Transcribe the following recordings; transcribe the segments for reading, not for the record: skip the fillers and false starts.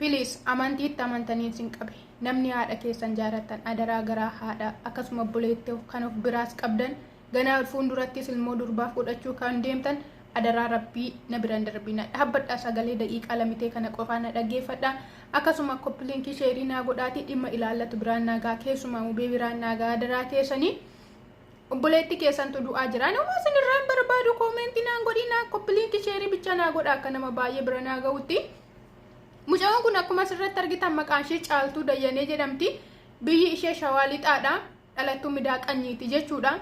Please amantiitti amantaniin sin qabe. Namni haadha keessan jaalattan adaraa garaa haadha akkasuma obboleetti kan of biraas qabdan ganaa fuuldurattis ilmoo durbaa fudhachuu kan deemtan adaraa rabbii na biran darbina. Dhaabbadhaa sagalee daqiiqaa lamitee kana qofaa na dhaggeeffadha. Akkasuma copy link share naa godhaatii dhimma ilaallatu biraan naagaa keessumaa mubee biraan naagaa adaraa keessanii. Obboleetti keessantu du'aa jira. Nama isin irraa hin barbaadu comment naan godhinaa copy link share bicha naa godha akka nama baay'ee bira naa ga'utti. Mucaan kun akkuma asirratti argitan maqaan ishee Caaltuu Dayyanee jedhamti. Biyyi ishee Shawaa Lixaadha. Dhalattuu Midaa Qanyiiti jechuudha.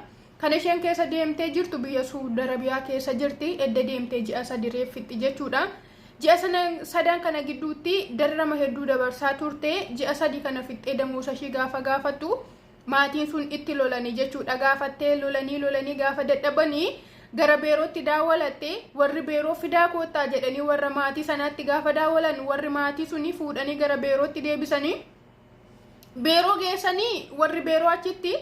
Kan isheen keessa deemtee jirtu biyya Suudi Arabiyaa keessa jirti. Edda deemtee ji'a 3 reeffixxi jechuudha. Ji'a sadan kana gidduutti dararama hedduu dabarsaa turte. Ji'a 3 kana fixxee damoosa ishii gaafa gaafattu maatiin sun itti lolanii jechuudha. Gaafattee lolanii lolanii gaafa dadhabanii gara beerootti daawwalatte warri beeroo fidaa koottaa jedhanii warra maatii sanaatti gaafa daawwalan warri maatii suni fuudhanii gara beerootti deebisanii beeroo geessanii warri beeroo achitti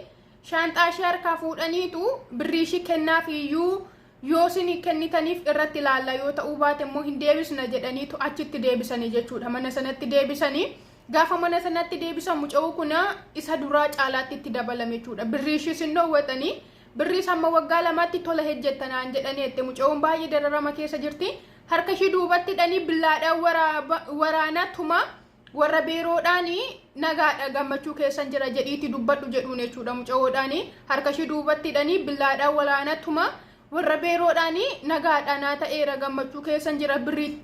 shaanxaa ishee harkaa fuudhaniitu birrii ishii kennaaf iyyuu yoo isin kennitaniif irratti ilaalla yoo ta'uu baate immoo hin deebisna jedhaniitu achitti deebisanii jechuudha. Mana sanatti deebisanii gaafa mana sanatti deebisan muca'uu kuna isa duraa caalaatti itti dabalame jechuudha. Birrii ishii sin dhoowwatanii birrii hamma waggaa 2tti tola hejjettanaan jedhanii jette. Muca'uun baay'ee dararama keessa jirti. Harka ishii duubatti hidhanii billaadhaan waraanaa tuma warra beeroodhaan nagaadha gammachuu keessan jira jedhiitti dubbadhu jedhuun jechuudha. Muca'oodhaan harka ishii duubatti hidhanii billaadhaan waraanaa tuma warra beeroodhaan nagaadha naa ta'eera gammachuu keessan jira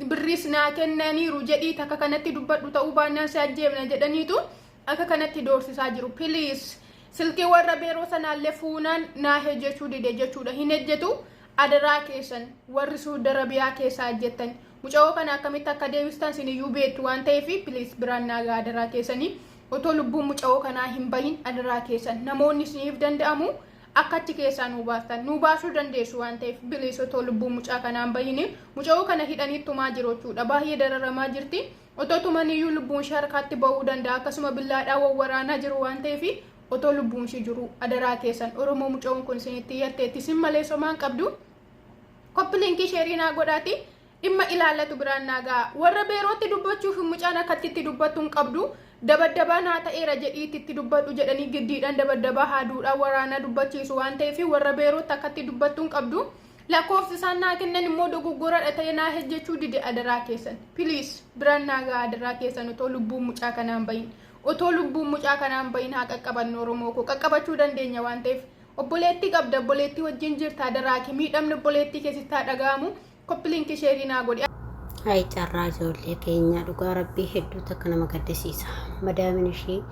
birriis naa kennaniiru jedhiiti akka kanatti dubbadhu ta'uu baannaan si ajjeefna jedhaniitu akka kanatti doorsisaa jiru. Please silkii warra beeroo sanaallee fuunaan naa hejjechuu dide jechuudha. Hin hejjetu adaraa keessan warri Suudi Arabiyaa keessaa hojjettan muca'oo kana akkamitti akka deebistan siniyyuu beektu waan ta'eef please biraan naagaa adaraa keessanii otoo lubbuun muca'oo kanaa hin bahin adaraa keessan namoonni isiniif danda'amu akka achi keessaa nuu baastan nuu baasuu dandeessu waan ta'eef please otoo lubbuun mucaa kanaa hin bahin muca'oo kana hidhanii tumaa jiru jechuudha. Baay'ee dararamaa jirti. Otoo tumaniyyuu lubbuun ishee harkaatti ba'uu danda'a. Akkasuma billaadhaan wawwaraanaa jiru waan ta'eef otoo lubbuun ishee jiru adaraa keessan Oromoo muca'oon kun isinitti iyyatte isin malee somaan qabdu. Copy link share naa godhaati dhimma ilaallatu biraan naa ga'a. Warra beerootti dubbachuuf mucaan akkatti itti dubbattu hin qabdu. Dabaddabaa naa ta'eera jedhiitti itti dubbadhu jedhanii giddiidhaan dabaddabaa haaduudhaan waraanaa dubbachiisu waan ta'eef warra beerootti akkatti dubbattu hin qabdu. Lakkoofsi isaan naa kennan immoo dogoggoradha ta'e naa hejjechuu dide adaraa keessan. Please biraan naa ga'a adaraa keessan otoo lubbuun mucaa kanaan bahin. Otoo lubbuun mucaa kanaan bahin haa qaqqabannu Oromoo koo qaqqabachuu dandeenya waan ta'eef. Obboleettii qabda obboleettii wajjin jirta adaraa kee miidhamni obboleettii keessatti haa dhaga'amu. Copy link share naa godhi. Hayi carraa ijoollee keenya dhugaa rabbii hedduu takka nama gaddisiisa. Madaamin ishii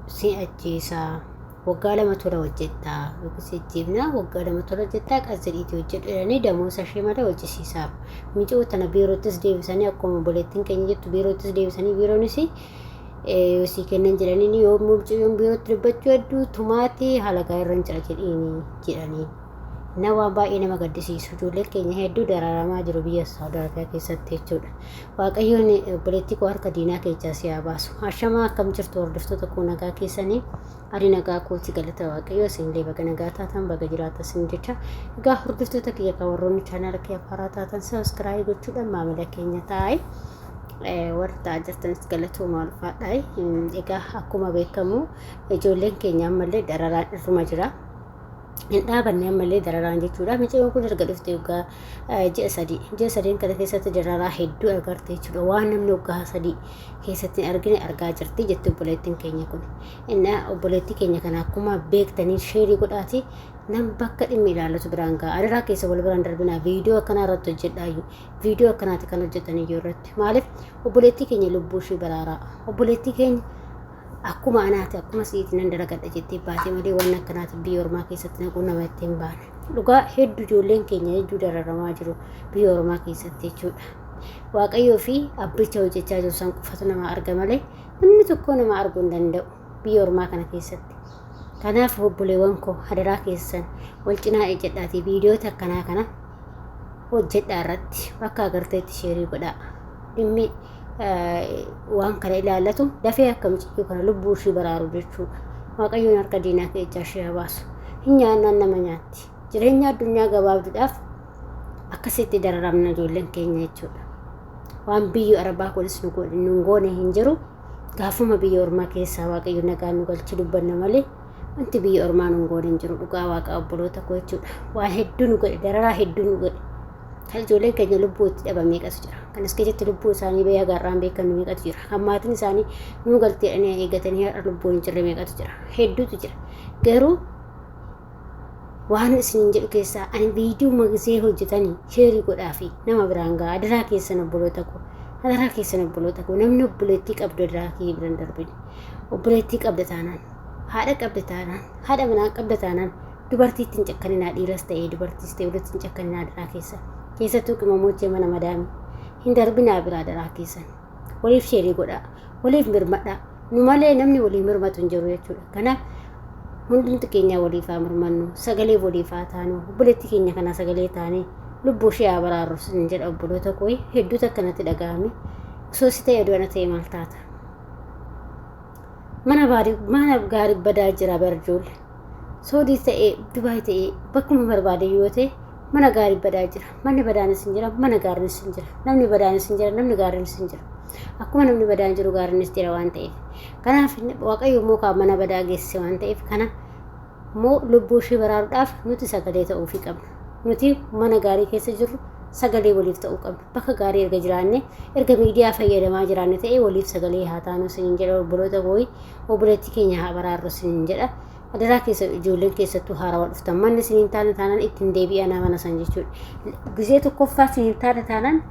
si ajjeesaa waggaa 2 tola hojjettaa yookiin si ajjeefnaa waggaa 2 tola hojjettaa qas jedhiitii hojjedhu jedhanii damoosa ishee malee hojjisiisaaf. Micoo tana biiroottis deebisanii akkuma obboleettiin keenya jettu biiroottis deebisanii biiroonis yoo sii kennan jedhanii yoo mucayyoon biirootti dubbachuu hedduu tumaati halagaa irra hin jira jedhiini jedhanii. Na waan baay'ee nama gaddisiisu ijoolleen keenya hedduu dararamaa jiru biyya Saawud Arabiyaa keessatti jechuudha. Waaqayyoon obboleettii koo harka diinaa keessaa si haa baasu. Ashamaa akkam jirtu hordoftoota koo nagaa keessanii ani nagaa kooti galata Waaqayyoo isinillee baga nagaa taatan baga jiraata isin jecha. Egaa hordoftoota kiyya kan warroonni chaanaala kiyya haaraa taatan subscribe gochuudhaan maamila keenya taa'e. Warri ta'aa jirtanis galatooma ulfaadhaa. Egaa akkuma beekamu ijoolleen keenya ammallee dararaan irruma jira. Hin dhaabanne ammallee dararaan jechuudha. Micayyoon kun erga dhufte waggaa ji'a 3. Ji'a sadeen kana keessatti dararaa hedduu agarte jechuudha. Waan namni waggaa 3 keessatti hin argine argaa jirti jetti obboleettiin keenya kun. Inni obboleettii keenya kana akkuma beektanii share godhaati nam bakka dhimmi ilaallatu biraan ga'a. Adaraa keessa wal biraan darbinaa viidiyoo akkanaa irratti hojjedhaayyuu. Viidiyoo akkanaati kan hojjetan iyyuu irratti. Maaliif obboleettii keenya lubbuu ishii baraaraa. Obboleettii keenya akkuma anaati akkuma siiti nan dalagadha jettee baatee malee waan akkanaati biyya ormaa keessatti naquu nama itti hin baane. Dhugaa hedduu ijoolleen keenya hedduu dararamaa jiru biyya ormaa keessatti jechuudha. Waaqayyoo fi abbicha hojjechaa jiru san qofatu nama arga malee namni tokko nama arguu hin danda'u biyya ormaa kana keessatti. Kanaaf obboleewwan koo hadaraa keessan wal cinaa ejjedhaatii viidiyoota akkanaa kana hojjedhaa irratti bakka agarteetti share godhaa. Dhimmi waan kana ilaallatu dafee akka mucayyoo kana lubbuu ishii baraaru jechuudha. Waaqayyoon harka diinaa keessaa ishee haa baasu. Hin nyaannaan nama nyaatti. Jireenya addunyaa gabaabduudhaaf akkasitti dararamna ijoolleen keenya jechuudha. Waan biyyi arabaa kunis nu goone hin jiru. Gaafuma biyya ormaa keessaa Waaqayyo nagaa nu galchi dubbanna malee wanti biyya ormaa nu goone hin jiru. Dhugaa Waaqaa obboloota koo jechuudha. Waan hedduu nu godhe, dararaa hedduu nu godhe. Kan ijoolleen keenya lubbuu itti dhaban meeqatu jira. Kan as keessatti lubbuu isaanii bahee agarraan beekan meeqatu jira. Kan maatiin isaanii nu galtee jedhanii eeggatanii har'a lubbuu hin jirre meeqatu jira. Hedduutu jira. Garuu waan isin jedhu keessaa ani viidiyoo magisee hojjetanii sheerii godhaa fi nama biraan ga'a. Adaraa keessan obboloota koo. Adaraa keessan obboloota koo. Namni obboleettii qabdu adaraa kee biraan darbine. Obboleettii qabda taanaan, haadha qabda taanaan, haadha manaa qabda taanaan dubartiitti hin cakkaninaa. Dhiiras ta'ee dubartiis ta'ee walitti hin cakkaninaa adaraa keessan. Keessattuu qimamochee mana madaamii hin darbinaa biraa adaraa keessan. Waliif sheerii godhaa. Waliif mirmadhaa. Nu malee namni waliif mirmatu hin jiru jechuudha. Kanaaf hundumti keenya waliif haa mirmannu, sagalee waliif haa taanu, obboleettii keenya kana sagalee taanee lubbuu ishee haa baraarru sin jedha obboloota koo. Hedduutu akkanatti dhaga'ame. Osoo si ta'e du'ana ta'e maal taata? Mana baarii mana gaarii badaa jira bara ijoollee. Soodii ta'ee Dubaay ta'ee bakkuma barbaade yoo ta'e mana gaarii badaa jira. Manni badaanis hin jira, mana gaariinis hin jira. Namni badaanis hin jira, namni gaariinis hin jira. Akkuma namni badaan jiru gaariinis jira waan ta'eef. Kanaaf Waaqayyo immoo kan mana badaa geessise waan ta'eef kana immoo lubbuu ishee baraaruudhaaf nuti sagalee ta'uufii qabna. Nuti mana gaarii keessa jirru sagalee waliif ta'uu qabna. Bakka gaarii erga jiraanne, erga miidiyaa fayyadamaa jiraanne ta'e waliif sagalee haa taanu isiniin jedha obboloota koo. Obboleettii keenya haa baraarru isiniin jedha. Adaraa keessa ijoolleen keessattuu haarawaa dhuftan manni isiniin taane taanaan ittiin deebi'aa mana san jechuudha. Gizee tokkoffaa isiniin taane taanaan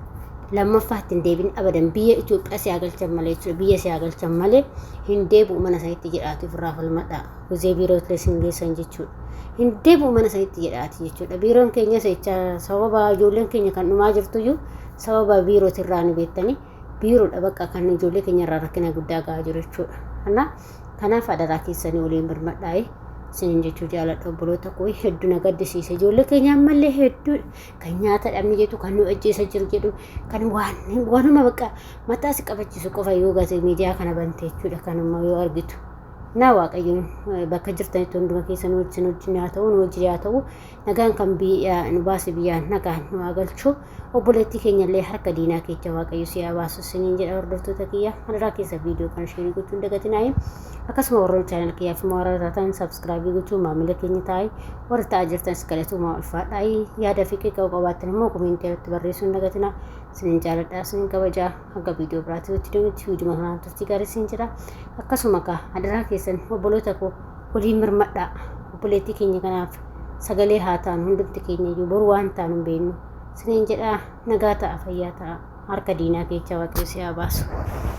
lammaffaa ittiin deebiin abadan biyya Itoophiyaa si haa galchan malee jechuudha. Biyya si haa galchan malee hin deebi'u mana sanitti jedhaati ofirraa falmadhaa. Gizee biirootti isin geessan jechuudha. Hin deebi'u mana sanitti jedhaati jechuudha. Biiroon keenyas jecha sababa ijoolleen keenya kan dhumaa jirtuyyuu sababa biirootirraa ni beektanii biiroodha bakka kan ijoollee keenya irraa rakkina guddaa gahaa jiru jechuudha. Kanaaf adaraa keessanii waliin birmadhaa'ee isiniin jechuu jaaladha obboloota koo. Hedduu na gaddisiise. Ijoollee keenya ammallee hedduu kan nyaata dhabni jedhu, kan nu ajjeesa jiru jedhu, kan waan waanuma bakka mataa si qabachiisu qofa yoo gate miidiyaa kana bante jechuudha kanuma yoo argitu. Naa Waaqayyoon bakka jirtanitti hunduma keessan wajjin wajjin haa ta'u, nu wajjin haa ta'u. Nagaan kan biyya nu baase biyyaan nagaan nu haa galchu. Obboleettii keenyallee harka diinaa keessa Waaqayyo si haa baasu isiniin jedha hordoftoota kiyya. Adaraa keessa viidiyoo kana sheerii gochuun dagatinaayi. Akkasuma warroonni channel kiyyaaf immoo warra taatan subscribe gochuun maamila keenya ta'aa. Warra ta'aa jirtanis galatooma ulfaadhaa. Yaada fi qeeqa qabaattan immoo koomeentii irratti barreessuun dagatinaa. Isiniin jaaladha, isiniin kabajaa. Hanga viidiyoo biraatti walitti deemutti viidiyoo kanaan turtii gaarii isin jedha. Akkasuma kaa adaraa keessan obboloota koo waliin mirmadhaa. Obboleettii keenya kanaaf sagalee haa taanu hundumti keenya iyyuu boru waan taanu hin beeknu. Isiniin jedhaa nagaa ta'a, fayyaa ta'a. Harka diinaa keessa Waaqayyo si haa baasu.